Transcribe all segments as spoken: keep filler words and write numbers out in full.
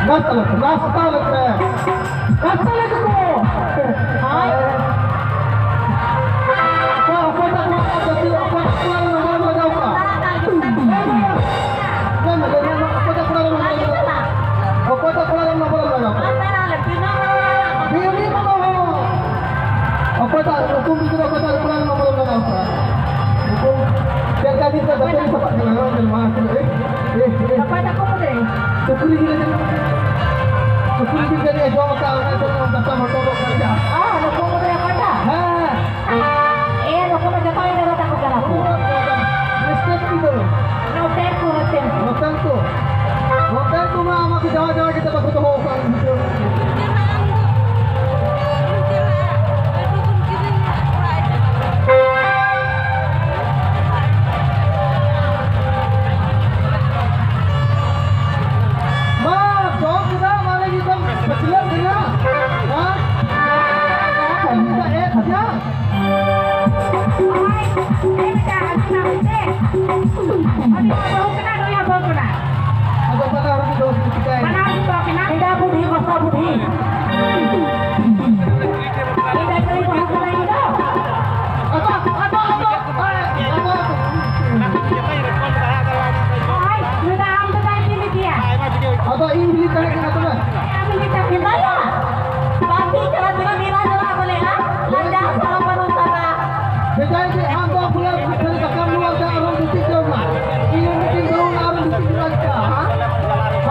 ᱠᱟᱥᱛᱟᱞᱮ ᱠᱚ, ᱠᱟᱥᱛᱟᱞᱮ ᱠᱚ, ᱠᱟᱥᱛᱟᱞᱮ ᱠᱚ᱾ ᱦᱳᱭ᱾ ᱚᱠᱚᱭ, ᱚᱠᱚᱭᱴᱟᱜ ᱠᱚᱲᱟ ᱡᱟᱹᱛᱤ, ᱚᱠᱚᱭᱴᱟᱜ ᱠᱚᱲᱟ ᱨᱮ ᱱᱚᱢᱵᱚᱨᱮᱢ ᱞᱟᱜᱟᱣ ᱠᱟᱜᱼᱟ? ᱞᱟᱹᱭ ᱢᱮ, ᱞᱟᱹᱭ ᱢᱮ, ᱚᱠᱚᱭᱴᱟᱜ ᱠᱚᱲᱟ ᱨᱮ ᱱᱚᱢᱵᱚᱨᱮᱢ ᱞᱟᱜᱟᱣ ᱠᱟᱜᱼᱟ? ᱚᱠᱚᱭᱴᱟᱜ ᱠᱚᱲᱟ ᱨᱮ ᱱᱚᱢᱵᱚᱨᱮᱢ ᱞᱟᱜᱟᱣ ᱠᱟᱜᱼᱟ? ᱵᱤᱱᱤ ᱵᱟᱵᱟ ᱦᱚᱸ᱾ ᱚᱠᱚᱭᱴᱟᱜ ᱱᱩᱠᱩ ᱜᱤᱫᱽᱨᱟᱹ, ᱚᱠᱚᱭᱴᱟᱜ ᱠᱚᱲᱟ ᱨᱮ ᱱᱚᱢᱵᱚᱨᱮᱢ ᱞᱟᱜᱟᱣ ᱠᱟᱜᱼᱟ? ᱱᱩᱠᱩ ᱪᱮᱫ ᱞᱮᱠᱟ ᱫᱤᱱ ᱠᱚ ᱫᱟᱹᱛᱟᱹᱱᱤ ᱥᱟᱯᱷᱟᱜ ᱠᱟᱱᱟ? ᱱᱚᱣᱟ ᱧᱮᱞ ᱢᱟ, ᱮ, ᱮ, ᱮ᱾ ᱚᱠᱚᱭᱴᱟᱜ ᱠᱚ ᱢᱩᱫᱽᱨᱮ? ᱥᱩᱠᱨᱤ ᱡᱤᱞ ᱮ ᱡᱚᱢ, ᱥᱩᱠᱨᱤ ᱡᱤᱞ ᱡᱟᱹᱱᱤᱡ ᱮ ᱡᱚᱢ ᱟᱠᱟᱫᱼᱟ, ᱚᱱᱟ ᱛᱮ ᱫᱟᱠᱟ ᱦᱚᱴᱚᱨᱚᱜ ᱠᱟᱱ ᱜᱮᱭᱟ᱾ ᱚ, ᱱᱩᱠᱩ ᱢᱩᱫᱽᱨᱮ ᱚᱠᱚᱭᱴᱟᱜ? ᱦᱮᱸ᱾ ᱮ, ᱱᱩᱠᱩ ᱫᱚ ᱡᱚᱛᱚ ᱜᱮ ᱫᱟᱫᱟ ᱛᱟᱠᱚ ᱠᱟᱱᱟ ᱠᱚ᱾ ᱱᱚᱛᱮᱱ ᱠᱚ, ᱱᱚᱛᱮᱱ ᱠᱚ᱾ ᱱᱚᱛᱮᱱ ᱠᱚ᱾ ᱱᱚᱛᱮᱱ ᱠᱚ ᱢᱟ ᱟᱢᱟᱜ ᱠᱚ ᱡᱟᱶᱟᱭ ᱡᱟᱶᱟᱭ ᱠᱟᱛᱮ ᱵᱟᱠᱚ ᱫᱚᱦᱚ ᱟᱠᱟᱫ ᱵᱩᱡᱷᱟᱹᱣ᱾ ᱢᱟ, ᱡᱚᱢ ᱠᱮᱫᱟ, ᱢᱟᱱᱮ ᱱᱤᱛᱚᱜ ᱯᱟᱹᱪᱷᱞᱟᱹᱜ ᱠᱟᱱᱟ᱾ ᱦᱮᱸ? ᱱᱤᱛᱚᱜ ᱮ ᱠᱷᱚᱡᱟ᱾ ᱦᱳᱭ, ᱪᱮᱫ ᱞᱮᱠᱟ? ᱟᱹᱰᱤ ᱱᱟᱯᱟᱭ ᱥᱮ? ᱟᱹᱰᱤ ᱱᱟᱯᱟᱭ ᱵᱟᱹᱦᱩ ᱠᱟᱱᱟ, ᱱᱩᱭ ᱦᱚᱸ ᱵᱟᱹᱦᱩ ᱠᱟᱱᱟ᱾ ᱟᱫᱚ ᱵᱟᱱᱟ ᱦᱚᱲ ᱠᱚ ᱫᱚ ᱪᱤᱠᱟᱹᱭ? ᱵᱟᱱᱟ ᱦᱚᱲ ᱠᱚ ᱫᱚ ᱠᱟᱱᱟ᱾ ᱮᱸᱜᱟ ᱵᱩᱰᱷᱤ, ᱜᱚᱥᱟ ᱵᱩᱰᱷᱤ᱾ ᱮᱸᱜᱟ ᱠᱩᱲᱤ ᱵᱟᱹᱦᱩ ᱠᱟᱱᱟ ᱤᱧ ᱫᱚ᱾ ᱟᱫᱚ, ᱟᱫᱚ, ᱟᱫᱚ, ᱟᱫᱚ, ᱟᱫᱚ᱾ ᱦᱳᱭ, ᱱᱩᱭ ᱫᱚ ᱟᱢ ᱫᱚ ᱵᱟᱭ ᱧᱮᱞ ᱤᱫᱤᱭᱟ᱾ ᱟᱫᱚ ᱤᱧ ᱜᱮᱞᱤᱧ ᱛᱟᱦᱮᱸ ᱠᱟᱱᱟ ᱛᱚᱵᱮ᱾ ᱟᱢ ᱜᱮ ᱛᱟᱦᱮᱸ ᱠᱟᱱᱟ᱾ ᱵᱟᱝ ᱴᱷᱤᱠ ᱠᱟᱱᱟ, ᱛᱤᱱᱟᱹᱜ ᱫᱤᱱ ᱞᱟᱝ ᱪᱟᱞᱟᱜ ᱵᱚᱞᱮ, ᱦᱟᱸ? ᱞᱟᱡᱟᱣ ᱥᱚᱨᱚᱢ ᱵᱟᱹᱱᱩᱜ ᱛᱟᱢᱟ᱾ ᱵᱷᱮᱡᱟᱭ ᱯᱮ, ᱟᱢ ᱫᱚ ᱵᱚᱞᱮ ᱠᱷᱟᱹᱞᱤ ᱫᱟᱠᱟᱢ ᱧᱩ ᱟᱠᱟᱫ, ᱟᱨᱦᱚᱸ ᱜᱤᱛᱤᱡ ᱡᱚᱝ ᱢᱟ᱾ ᱤᱧ ᱦᱚᱸ ᱢᱤᱫᱴᱤᱡ ᱵᱟᱹᱦᱩ ᱟᱨᱦᱚᱸ ᱜᱤᱛᱤᱡ ᱡᱚᱝ ᱟᱭ ᱠᱟᱱᱟ, ᱦᱟᱸ?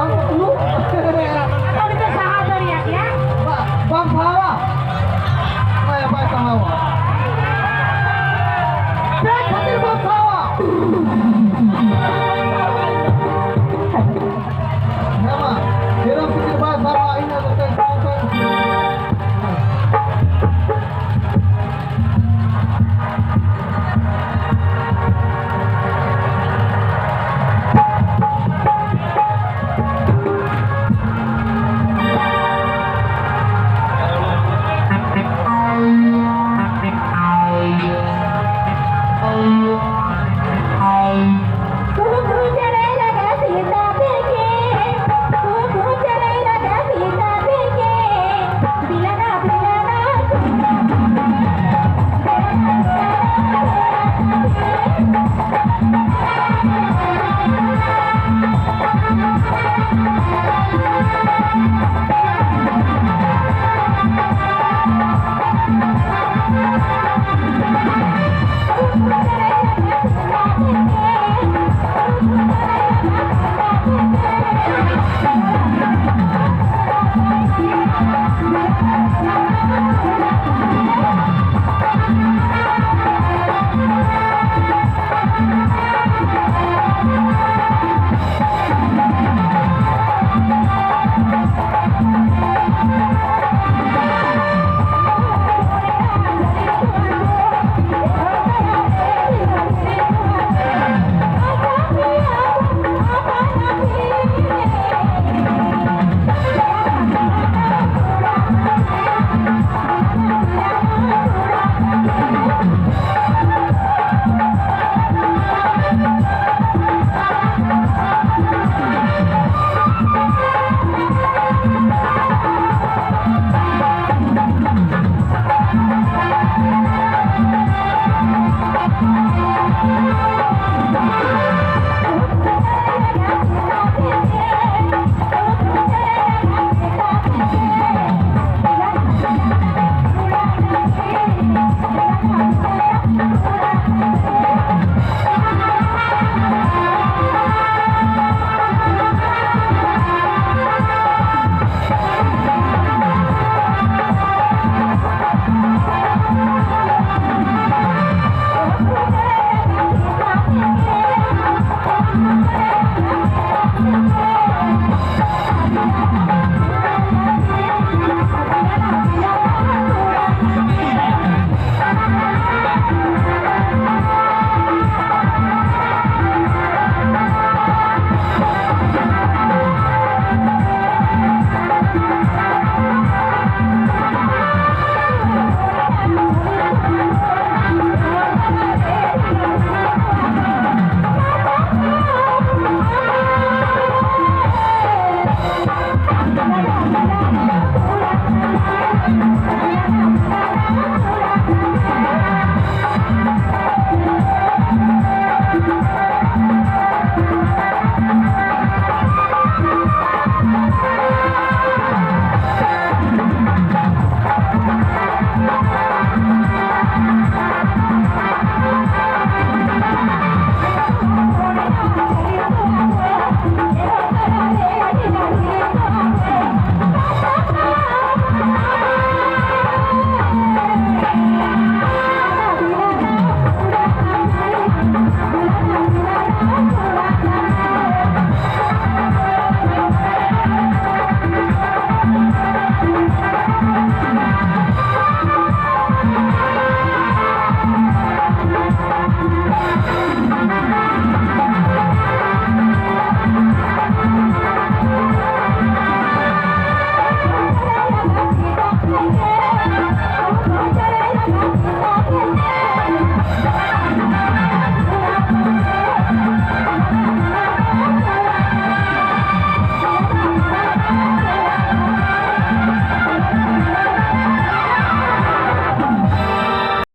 ᱟᱢ ᱵᱟᱹᱦᱩ? ᱟᱫᱚ ᱩᱱᱤ ᱫᱚ ᱥᱟᱦᱟᱣ ᱫᱟᱲᱮᱭᱟᱜ ᱜᱮᱭᱟ? ᱵᱟ-, ᱵᱟᱢ ᱥᱟᱦᱟᱣᱟ? ᱵᱟᱭ, ᱵᱟᱭ ᱥᱟᱦᱟᱣᱟ᱾ ᱪᱮᱫ ᱠᱷᱟᱹᱛᱤᱨ ᱵᱟᱢ ᱥᱟᱦᱟᱣᱟ? ᱦᱮᱸ ᱢᱟ, ᱢᱮᱨᱚᱢ ᱠᱷᱟᱹᱛᱤᱨ ᱵᱟᱭ ᱥᱟᱦᱟᱣᱟ, ᱤᱧ ᱟᱫᱚ ᱪᱮᱫ ᱥᱟᱦᱟᱣ ᱥᱟᱦᱟᱣ?